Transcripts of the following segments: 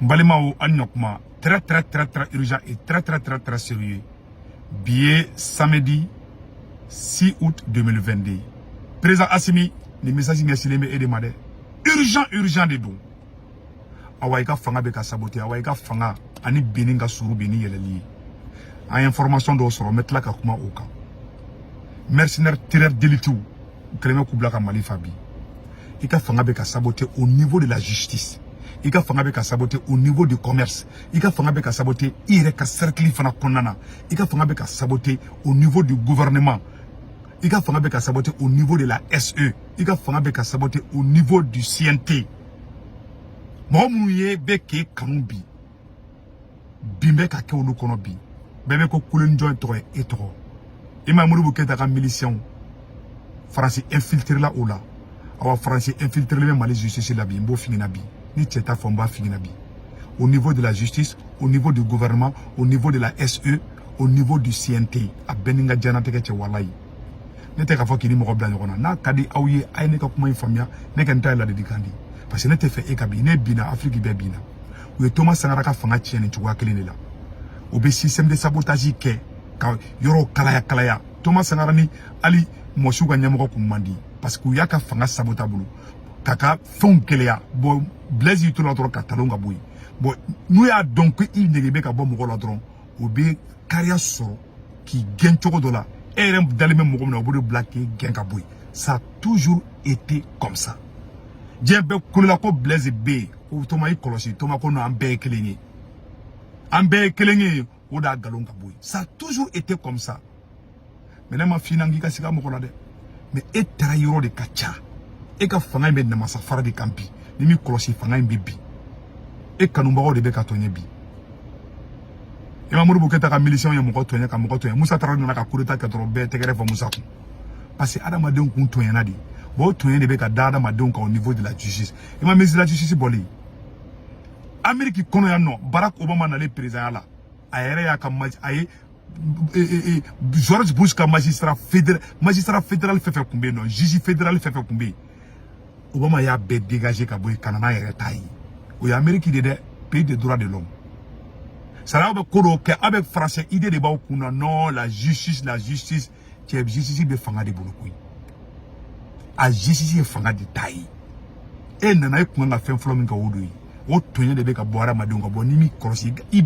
N balimaw, an ɲɔkuma, très très très très urgent et très très très très sérieux. Bi ye samedi 6 août 2022. Président Assimi, ni message ɲɛsinnen bɛ e de ma dɛ. Urgent, urgent de don. Awa, i ka fanga bɛ ka saboter. Awa, i ka fanga ani binni ka suru bi ni yɛlɛli ye. An ye information dɔw sɔrɔ, n bɛ tila ka kuma o kan. Mercenaire, tireur d'élite, u kɛlen bɛ k'u bila ka Mali fa bi. I ka fanga bɛ ka saboter au niveau de la justice, i ka fanga bɛ ka saboter au niveau du commerce, i ka fanga bɛ ka saboter i yɛrɛ ka cercle fana kɔnɔna na, i ka fanga bɛ ka saboter au niveau du gouvernement, i ka fanga bɛ ka saboter au niveau de la SE, i ka fanga bɛ ka saboter au niveau du CNT. Mɔgɔ minnu ye bɛ k'e kanu bi, bin bɛ ka kɛ olu kɔnɔ bi. Bɛɛ bɛ ko kulenjɔn tɔgɔ ye e tɔgɔ. I ma Modibo Keyita ka miliciens, Faransi infiltré la o la. Awa, Faransi infiltré bɛ Mali justice la bi. N b'o f'i ɲɛna bi, ni cɛ t'a fɔ, n b'a f'i ɲɛna bi. Au niveau de la justice, au niveau du gouvernement, au niveau de la SE, au niveau du CNT, a bɛɛ ni n ka diɲɛnatigɛ cɛ. Walayi, ne tɛ k'a fɔ k'i ni mɔgɔ bila ɲɔgɔn na. N'a ka di aw ye, a ye ne ka kuma in faamuya. Ne ka n ta ye ladilikan di, parce que ne tɛ fɛ e ka bin. Ne binna, Afiriki bɛɛ binna. U ye Thomas Sankara ka fanga tiɲɛ nin cogoya kelen de la. U bɛ système de sabotage kɛ ka yɔrɔw kalaya kalaya. Thomas Sankara ni hali mɔsiw ka ɲɛmɔgɔ kun man di, parce que u y'a ka fanga saboter bolo k'a ka fɛnw gɛlɛya. Bon, Blaise y'i to la dɔrɔn ka talon ka bɔ yen. Bon, n'u y'a dɔn ko i nege bɛ ka bɔ mɔgɔ la dɔrɔn, u bɛ kariya sɔrɔ k'i gɛn cogo dɔ la. E yɛrɛ dalen bɛ mɔgɔ min na, u b'o de bila k'i gɛn ka bɔ yen. Ça a toujours été comme ça. Diɲɛ bɛɛ kulela ko Blaise bɛ yen, ko Thomas i kɔlɔsi. Thomas ko non, an bɛɛ ye kelen ye, an bɛɛ ye kelen ye. O de y'a nkalon ka bɔ yen. Ça a toujours été comme ça. Mais ne ma f'i ɲɛna k'i ka siga mɔgɔ la dɛ, mais e taara yɔrɔ de ka ca. E ka fanga in bɛ namasa fara de kan bi. Ni m'i kɔlɔsi, fanga in bɛ bi. E kanubagaw de bɛ ka tɔɲɛ bi. I ma Modibo Keyita ka miliciens ye mɔgɔ tɔɲɛ ka mɔgɔ tɔɲɛ. Musa Tarawele nana ka coup d'état kɛ dɔrɔn, bɛɛ tɛgɛrɛ fɔ Musa kun, parce que adamadenw kun tɔɲɛna de. Bon, o tɔɲɛ de bɛ ka da adamadenw kan au niveau de la justice. I ma ministre de la justice bɔlen Amérique kɔnɔ yan nɔ, Barack Obama nalen président la, a yɛrɛ y'a ka a ye George Bush ka magistrat fédéral, magistrat fédéral fɛn fɛn kun bɛ yen nɔ, juge fédéral fɛn fɛn kun bɛ yen, Obama y'a bɛɛ dégager ka bɔ yen ka na n'a yɛrɛ ta ye. O ye Amérique de dɛ, pays de droit de l'homme. Sara, aw bɛ ko dɔw kɛ, aw bɛ français idée de b'aw kun na. Non, la justice, la justice, cɛ, justice bɛ fanga de bolo koyi. A justice ye fanga de ta ye. E nana, e kun kan ka fɛn fɔlɔ min kɛ, o de ye o tɔɲɛ de bɛ ka bɔ hadamadenw ka bɔ. N'i m'i kɔlɔsi, i,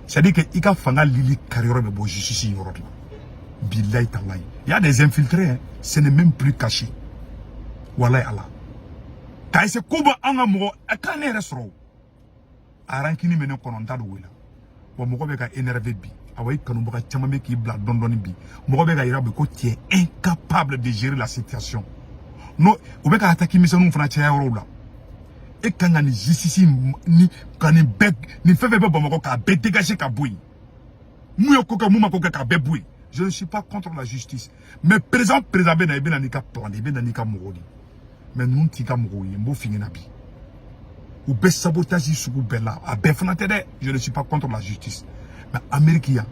c'est à dire que i ka fanga lili kari yɔrɔ bɛ bɔ justice yɔrɔ de la. Bilayi talayi, il y a des infiltrés, hein, ce n'est même plus caché. Walayi ala k'a essayer ko bɔ an ka mɔgɔ a kan ne yɛrɛ sɔrɔ. A rancune bɛ ne kɔnɔ, n t'a dogo i la. Wa mɔgɔ bɛ ka énervé bi. Awa, i kanubaga caman bɛ k'i bila dɔɔni dɔɔni bi. Mɔgɔ bɛ ka yira bi ko tu es incapable de gérer la situation. No, u bɛ ka attaque misɛnninw fana caya yɔrɔw la. E kan ka nin justice ni ka nin bɛɛ, nin fɛn fɛn bɛ Bamakɔ, k'a bɛɛ dégager ka bɔ yen. Mun ye ko kɛ, mun ma ko kɛ, k'a bɛɛ bɔ yen. Je ne suis pas contre la justice, mais président, président bɛ na, i bɛ na n'i ka plan de, i bɛ na n'i ka mɔgɔw de. Mais ninnu t'i ka mɔgɔw ye, n b'o f'i ɲɛna bi. U bɛ sabotage sugu bɛɛ la, a bɛɛ fana tɛ dɛ. Je ne suis pas contre la justice, mais Amérique yan,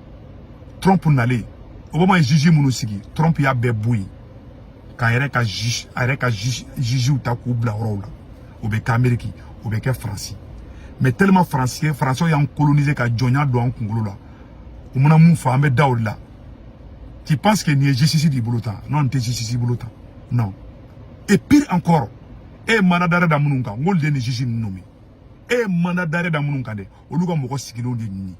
Trump nalen, Obama ye juge minnu sigi, Trump y'a bɛɛ bɔ yen k'a yɛrɛ ka juge, a yɛrɛ ka juge, jugew ta k'u bila yɔrɔw la. O bɛ kɛ Amérique, o bɛ kɛ Faransi. Mais tellement Faransi, Faransiw y'an coloniser ka jɔnya don an kunkolo la, u mana mun fɔ, an bɛ da o de la. Tu penses que nin ye justice de bolo tan? Non, nin tɛ justice bolo tan, non. Et pire encore, e ye mandat d'arrêt da minnu kan, n k'olu de ye nin juge ninnu nommé. E ye mandat d'arrêt da minnu kan dɛ, olu ka mɔgɔ sigilenw de nin ye.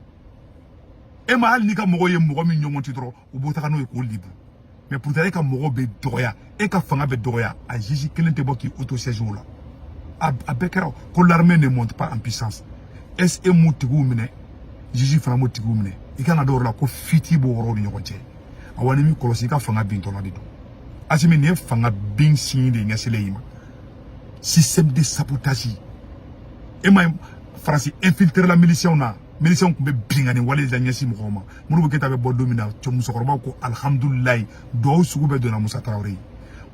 E ma hali n'i ka mɔgɔw ye mɔgɔ min ɲɔgɔn ci dɔrɔn, u b'o taga n'o ye k'o libu. Mais pourtant e ka mɔgɔw bɛ dɔgɔya, e ka fanga bɛ dɔgɔya, a juge kelen tɛ bɔ k'i auto siège o la. A bɛɛ kɛra ko l'armée ne monte pas en puissance. Est-ce e m'u tigiw minɛ, juge fana m'u tigiw minɛ? I kan ka dɔw la ko fiti b'o yɔrɔw ni ɲɔgɔn cɛ. Awa, ni m'i kɔlɔsi, i ka fanga bintɔla de don. Asimi, nin ye fanga bin signe de ɲɛsilen i ma. Système de sabotage. E ma ye Faransi infiltré la miliciens na, miliciens tun bɛ binkani wale la ɲɛsin mɔgɔw ma. Modibo Keyita bɛ bɔ don min na, cɛ musokɔrɔbaw ko alihamudulilayi, duwawu sugu bɛɛ donna Musa Tarawele ye.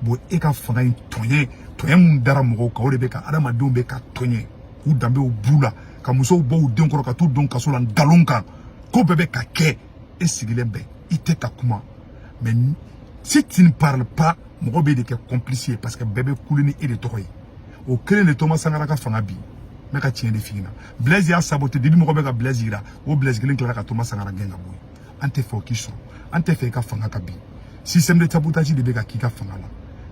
Bon, e ka fanga in tɔɲɛ, tɔɲɛ mun dara mɔgɔw kan, o de bɛ ka adamadenw bɛ ka tɔɲɛ, k'u danbew b'u la, ka musow bɔ u den kɔrɔ ka t'u don kaso la nkalon kan. Ko bɛɛ bɛ ka kɛ, e sigilen bɛ, i tɛ ka kuma. Mais si tu ne parles pas, mɔgɔ bɛ de kɛ complice ye, parce que bɛɛ bɛ kule ni e de tɔgɔ ye. O kelen de Thomas Sankara ka fanga bi. N bɛ ka tiɲɛ de f'i ɲɛna. Blaise y'a saboté depuis. Mɔgɔ bɛ ka Blaise yira, o Blaise kelen tilara ka Thomas Sankara gɛn ka bɔ yen. An tɛ fɛ o k'i sɔrɔ, an tɛ fɛ i ka fanga ka bin. Système de sabotage de bɛ ka k'i ka fanga la.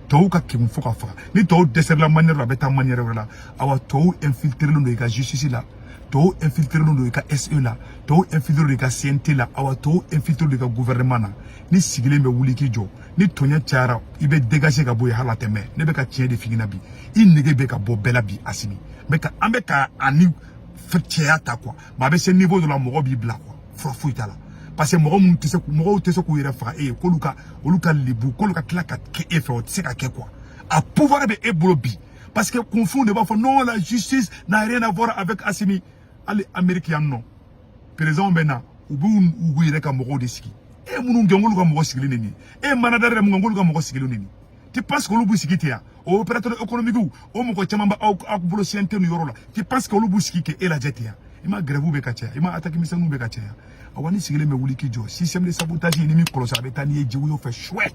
Tɔw ka kegun fo ka faga. Ni tɔw dɛsɛra manière la, a bɛ taa manière wɛrɛ la. Awa, tɔw infiltré don i ka justice la, tɔw infiltré don i ka SE la, tɔw infiltré don i ka CNT la, awa, tɔw infiltré don i ka gouvernement na. Ni sigilen bɛ wuli k'i jɔ, ni tɔɲɛ cayara, i bɛ dégager ka bɔ yen, hali a tɛ mɛn. Ne bɛ ka tiɲɛ de f'i ɲɛna bi. I nege bɛ ka bɔ bɛɛ la bi. Asimi bɛ ka an bɛ ka ani cɛya ta quoi, mais a bɛ se niveau dɔ la, mɔgɔ b'i bila quoi. Fura foyi t'a la, parce que mɔgɔ minnu tɛ se, mɔgɔw tɛ se k'u yɛrɛ faga e ye, k'olu ka olu ka lebu, k'olu ka tila ka kɛ e fɛ, o tɛ se ka kɛ quoi. A pouvoir bɛ e bolo bi, parce que kunfinw de b'a fɔ: non, la justice n'a rien à voir avec Assimi. Hali Amérique yan nɔ, président bɛ na, u b'u u yɛrɛ ka mɔgɔw de sigi. E minnu gɛn, k'olu ka mɔgɔ sigilen de nin ye. E manadaire yɛrɛ mun kɛ, k'olu ka mɔgɔ sigilen de nin. Tu penses que olu b'u sigi ten yan? O opérateur économique, o mɔgɔ caman bɛ aw bolo CNT ni yɔrɔ la. Tu penses que olu b'u sigi k'e lajɛ ten yan? I ma grève bɛ ka caya, i ma attaque misɛnninw bɛ ka caya. Awa, ni sigilen bɛ wuli k'i jɔ, système de sabotage, ni min kɔlɔsi, a bɛ taa n'i ye jiwoyo fɛ suwɛ.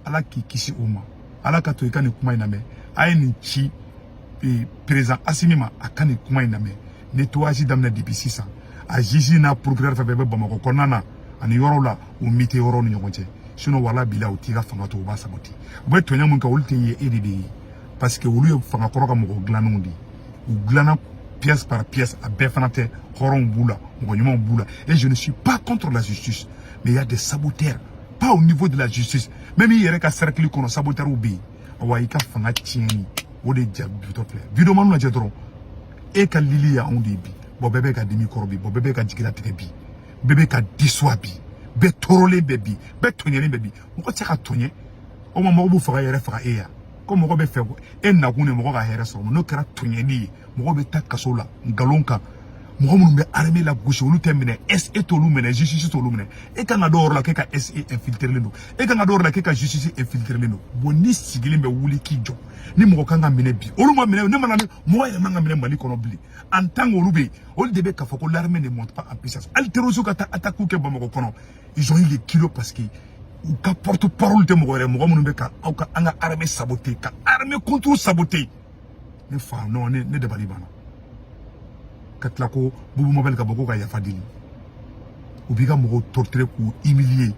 Ala k'i kisi o ma. Ala ka to i ka nin kuma in lamɛn. A ye nin ci président Asimi ma, a ka nin kuma in lamɛn. Nettoyage daminɛ depuis sisan. A juge n'a procureur fɛn fɛn bɛ Bamakɔ kɔnɔna na ani yɔrɔw la, u mi tɛ yɔrɔw ni ɲɔgɔn cɛ. Sinon, wala bila, u t'i ka fanga to, u b'a sabati. U bɛ tɔɲɔ mun kɛ, olu tɛ ye, e de bɛ ye, parce que olu ye fanga kɔrɔ ka mɔgɔ dilannenw de ye. U dilanna pièce par pièce. A bɛɛ fana tɛ, hɔrɔnw b'u la, mɔgɔ ɲumanw b'u la. Et je ne suis pas contre la justice, mais il y a des saboteurs, pas au niveau de la justice, même i yɛrɛ ka cercle kɔnɔ, saboteurs bɛ yen. Awa, i ka fanga tiɲɛni, o de ja bitɔ filɛ. Vidéo manu lajɛ dɔrɔn, e ka lili ye anw de ye bi. Bɔn, bɛɛ bɛ ka dimi kɔrɔ bi. Bɔn, bɛɛ bɛ ka jigilatigɛ bi. Bɛɛ bɛ ka déçoit bi. Bɛɛ tɔɔrɔlen bɛ bi, bɛɛ tɔɲɛlen bɛ bi. Mɔgɔ tɛ se ka tɔɲɛ o ma. Mɔgɔ b'u faga, yɛrɛ faga e ya ko mɔgɔ bɛ fɛ e nakun de mɔgɔ ka hɛrɛ sɔrɔ. N'o kɛra tɔɲɛli ye, mɔgɔ bɛ taa kaso la nkalon kan. Mɔgɔ minnu bɛ armée la gosi, olu tɛ minɛ, SE t'olu minɛ, justice t'olu minɛ. E kan ka dɔw yɔrɔ la k'e ka SE infiltré don, e kan ka dɔw yɔrɔ la k'e ka justice infiltré don. Bon, ni sigilen bɛ wuli k'i jɔ, ni mɔgɔ kan ka minɛ bi, olu ma minɛ. Ne mana ni mɔgɔ yɛrɛ man ka minɛ Mali kɔnɔ bilen en tant que olu bɛ yen, olu de bɛ k'a fɔ ko l'armée ne monte pas en puissance. Hali terroristes ka taa attaque kɛ Bamakɔ kɔnɔ, ils ont eu les kilos, parce que u ka porte parole tɛ mɔgɔ wɛrɛ, mɔgɔ minnu bɛ ka aw ka an ka armée saboter, ka armée contre saboter. Ne fa, non, ne dabali banna. Ka tila ko Bubu Mabel ka bɔ ko ka yafa deli. U b'i ka mɔgɔw torturer, k'u humilier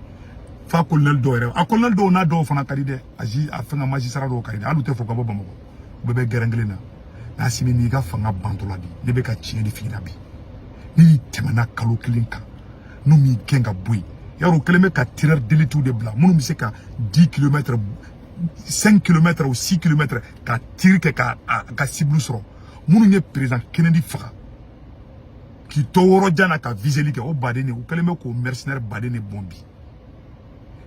fa colonel dɔw yɛrɛ. A colonel dɔw n'a dɔw fana ka di dɛ. A ji a fɛn ka magistrat dɔw ka di dɛ. Hali u tɛ fɔ ka bɔ Bamakɔ, u bɛɛ bɛ gɛrɛn kelen na. N'a sini n'i ka fanga bantɔla di, ne bɛ ka tiɲɛ de f'i ɲɛna bi. N'i tɛmɛna kalo kelen kan, n'u m'i gɛn ka bɔ yen, yarɔ, u kɛlen bɛ ka tireur d'élite de bila, minnu bɛ se ka 10 km, 5 km ou 6 km ka tir kɛ ka a ka cible sɔrɔ. Minnu ye président Kennedy faga k'i to yɔrɔ jan na ka viseli kɛ, o baden de, u kɛlen bɛ k'o mercenaire baden de bɔn bi.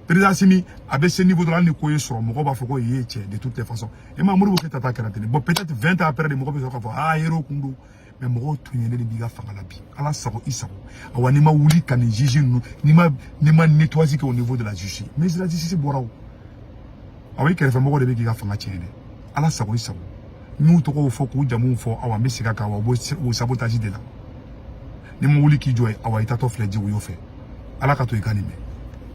Président Assimi, a bɛ se niveau dɔ la, hali ni ko ye sɔrɔ, mɔgɔw b'a fɔ ko ye cɛ. De toutes les façons, e ma Modibo Keyita ta kɛra ten de. Bon, peut-être 20 ans après de, mɔgɔ bɛ sɔrɔ k'a fɔ: ah, héros kun don. Mais mɔgɔw tɔɲɛnen de b'i ka fanga la bi. Ala sago, i sago. Awa, n'i ma wuli ka nin juge ninnu, n'i ma nettoyage kɛ au niveau de la justice, ministre de la justice bɔra o. Awa, i kɛrɛfɛmɔgɔw de bɛ k'i ka fanga tiɲɛ dɛ. Ala sago, i sago. N'u tɔgɔw fɔ, k'u jamuw fɔ, awa, n bɛ segin a kan. Awa, u b'o o sabotage de la. Ni ma wuli k'i jɔ ye, awa, i tatɔ filɛ jiwoyo fɛ. Ala ka to i ka nin mɛn.